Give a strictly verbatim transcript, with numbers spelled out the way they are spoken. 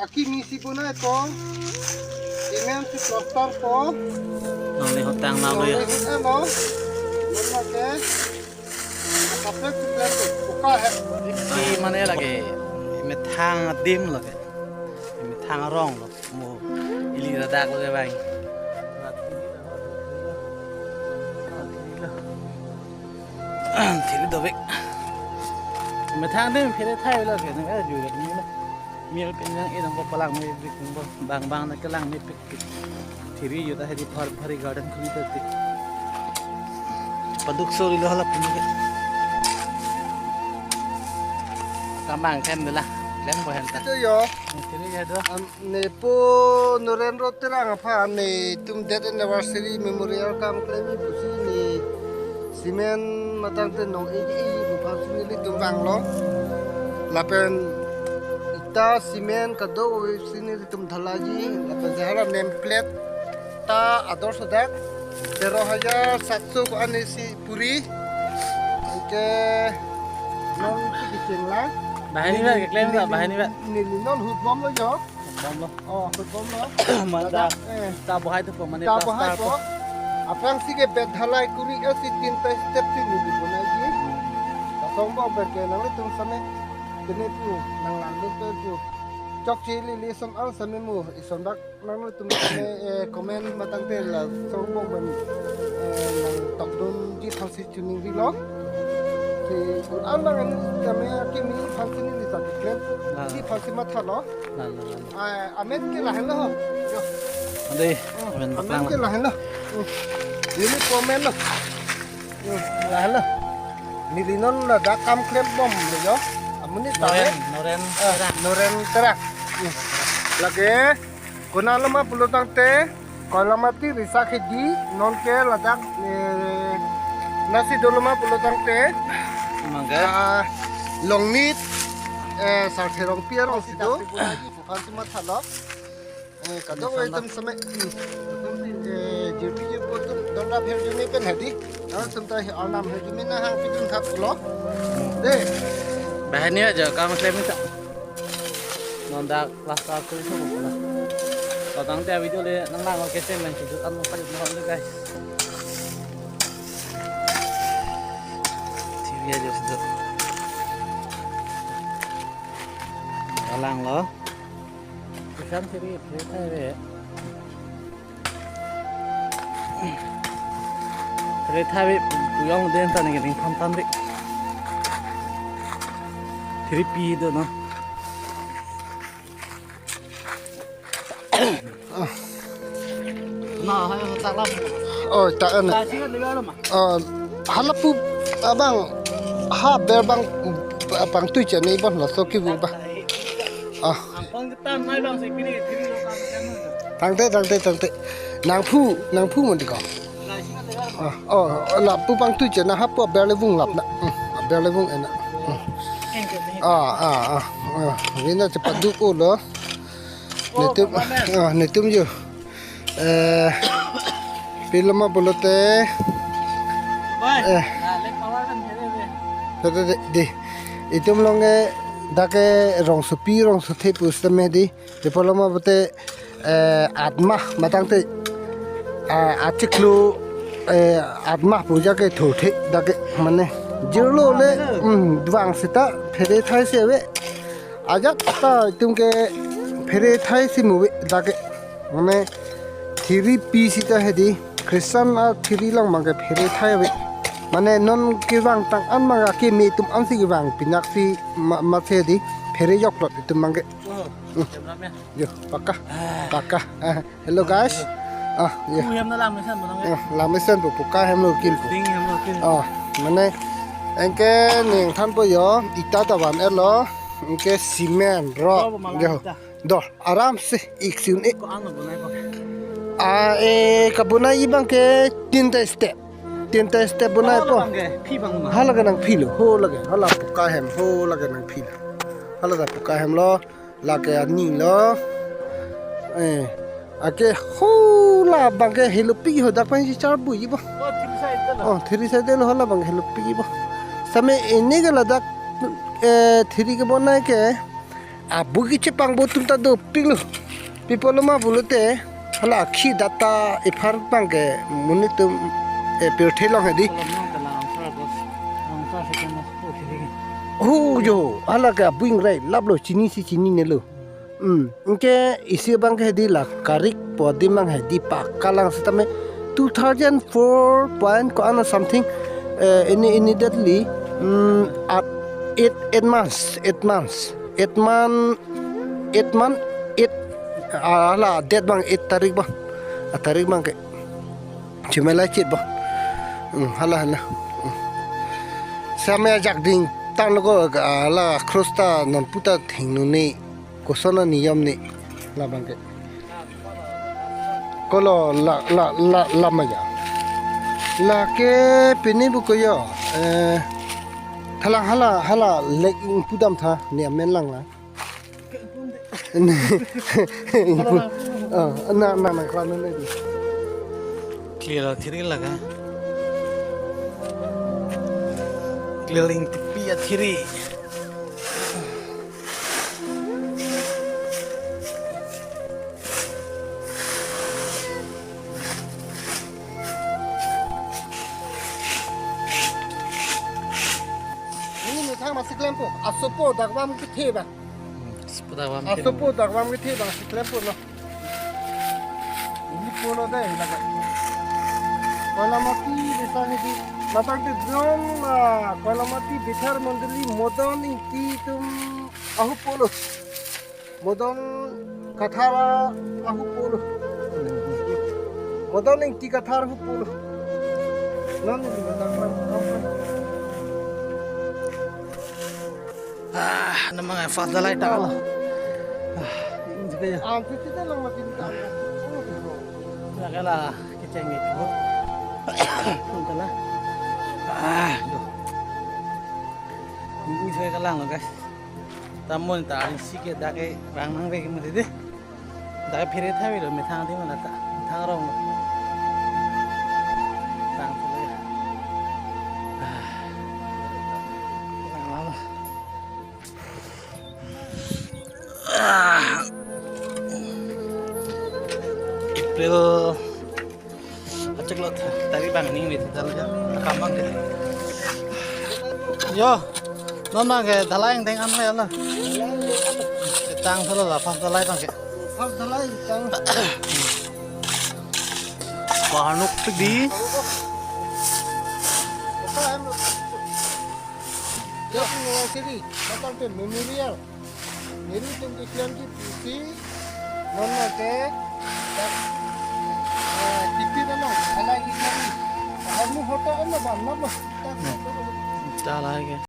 Akimi si bonaipo. Cement si plaster po. Nonle hotang nalo ya. Nonle hotang lo. Nonle ke. Kaprek si plastic. Buka he. Isi mane lake. Methang adim lake. Methang arong lo. Mo ili ladak lake bang. Thiri dobek. Methang adim phere thai lake. Nang jure ni. Mir pen yang inang ko palang mepik, bang bang na kelang mepik. Thiri yo ta hedi phar phari garden khuli ta ti. Paduk sori lo hala pini ke. Kamang kem dela. Klem ko henta. Ito yo. Thiri ya do. Am, nepo Narendra Terang aphan netum death anniversary memorial kam klem pusi ne cement matang te nong egi egi aphan si nelitum vanglo. Lapen ita cement kadokave si nelitum dhalaiji. Lapen jahala name plate ta ador sodak tero hajar satso ko-an isi puri. Anke non si kecheng lang. Bahani ba, keklem ba, bahani ba. Neli non hut bom lo jo. Bom lo. Oh, hut bom lo. Manda. Eh. Ta bohai tu po mane ta bohai plaster po. Aphrang si ke bed dhalai kuri, eh, si tinta step si neli bonaiji. Kasong bom berke nanglitum same. Kene pu, nang lang lut pu. Chokche lili som ang same mu, ison bak nanglitum same, eh, comment matang te la song bom ben, eh, nang tokdun ji thang si chuning ri lo. Si, an bang an kami akimi aphan si neli ta keklem. Ah. Ji aphan si matha lo. Lalo, lalo. Ah, amen ke lahen lo. Yo. Ade, hmm, amen amen baklang ke lah. Lahen lo. Hmm. Neli komen lo. Hmm, lahen lo. Neli non ladak kam klem bom lo yo. Amonit ta Noren, eh. Noren, ah, Terang. Noren Terang. Hmm. Lake, konat lo ma pulo tangte, Koilamati Risakhi di, non ke ladak, eh, nasi dolo ma pulo tangte. Mangga. Ah, Longnit, eh, Sarthe Rongpi arong si do. Aphan si matha lo. Eh, kadokave itum same, hmm, itum si, eh, jirpi jirpo itum donda pher jumi pen hedi. Nang sum ta hi arnam pher jumi nang hang pidun thap lo. De. Bahani aja kam klem ta. Non dak plaster kuri so pula. Tangte video le nang lang ke sem nang kijut an mo kali mo guys. T V aja sudah. Alang lo. Ikan siri, siri, siri. Phere thai puyong den ta nangning tham tham ri. Thiri pi do no. Na, hai, tak lam. Oh, tak an. Tak sih kan dia lama. Oh, hala pu abang ha ber bang pangtui chani bon laso kibu ba. Ah. Ampang ketan mai bang si pini thiri lo kam kan. Tangte, tangte, tangte. Nangphu, nangphu mandi ko. Ah, oh, lapu pangtui chana hapu aber le vung lap na. Hmm, aber le vung ena. Hmm. Ah, ah, ah, ah. Vina chepaduk o lo. Oh, netum, ah, netum jo. Eh, pilo ma pulote. Bye. Eh. Ah, lek power kan kere be. Tete de, de. Itum longe dake rongsopi, rongso the pu sitame di. Te pilo ma pulote, eh, atma matang te, eh, achiklo, eh, atma puja ke thothe dake mane. Jirlo le, hmm, dvang sita phere thai si ave. Ajat ta itum ke phere thai si mu ave dake. Mane thiri pi sita hedi Christian athiri lang bang ke phere thai ave. Mane non kevang tang an bang akimi itum an si kevang pinak si ma, ma hedi phere joklo itum bang ke. Oh, hmm. Jam ram ya. Yo, paka. Ah. Paka. Ah, hello guys. Ah, yo. Pu hem na lang mesen bonang ya. Ah, lang mesen pu, puka hem lo kin pu. Ding hem lo kin. Ah, mane anke ning thanpo yo, ita ta van-et lo, anke cement ro. Ito, malang yo. Ita. Dor, aram se, ik si un-e. Ko-an lo bonai po. Ah, eh, kabonai abang ke tinta step. Tinta step bonai po. Hala bang ke, phi bang ma. Hala ke nangphilo, ho lake, hala puka hem, ho lake nangphilo. Hala ta puka hem lo. Lake ani lo. Eh, ake ho la bang ke helopi ho dak pen si char bui bo. Oh, thiri side lo. Oh, thiri side lo hala bang helopi bo. Same ini ke ladak, eh, thiri kebonai ke, Abui kechepangbo atum ta dopiklo. Pi apotlo ma pulote, hala akhi data iphan abangke monit atum, eh, pirthe long hedi. Kolom nang tala angsar bos, angsar second bos, oh, sini. Oh, jo, hala ke abui ingrai, laplo, chinisi chininelo. Hmm, anke isi abangke hedi la karik po adim abang hedi pakalang setame two thousand four point ko-an something, eh, ini, ini datli, hmm, at eight, eight months, eight months, eight month, eight month, eight, ah, hala date abang eight tarik abang, ah, tarik abangke. Chimela chit abang. Hmm, hala, hala. Hmm. Samya jakding tanglo ko, hala cross ta nonpu ta thingnone, koson aniyom ne, labangke. Kolo la, la, la, lama ya. Lake pini buko yo. Eh, thalang hala, hala lek ingpu damtha, ne amen lang la. Ingpu. Ah, na, na, na, kran na di. Clear athiri laga. Clear ingtipi athiri. Ini methang masih kelempo. Asopo dak bang kethe ba. Asopo dak bang kethe. Asopo dak bang kethe bang si kelempo lo. Ini pulo dei laga. Koilamati desa hedi. Ladak di drone la Koilamati Bithar Mondoli Modon Ingti atum ahupo lo. Modon Kathar ahupo lo. Modon Ingti Kathar ahupo lo. Non ini Modon Kathar. Ah, namang first dalai ta lo. Ah, ini juga ya. Ah, itu kita lang mati di kamar. Lake la kecheng ni ko. Tala. Ah, do. Ini juga kalang lo, guys. Tamun ta ari si ke dak ke rang nang be ke mati de. Dak phere thabi lo methang di mana ta. Methang rong lo. Tang pule. Ah. Lang lama. Ah. April. Achek lo ta, tari bang ni mit tal ja. Akam bang de. Yo. Non bang ke dalai yang deng an ya la. Tang solo la pas dalai bang ke. Pas dalai tang. Pahanuk di. Yo, sini. Matang te memorial. Nehru atum keklem ji pusi, non non ke, dak, eh, tipi na non, ala iklan ni. Armu hotel ano ba, nama. Chala ke.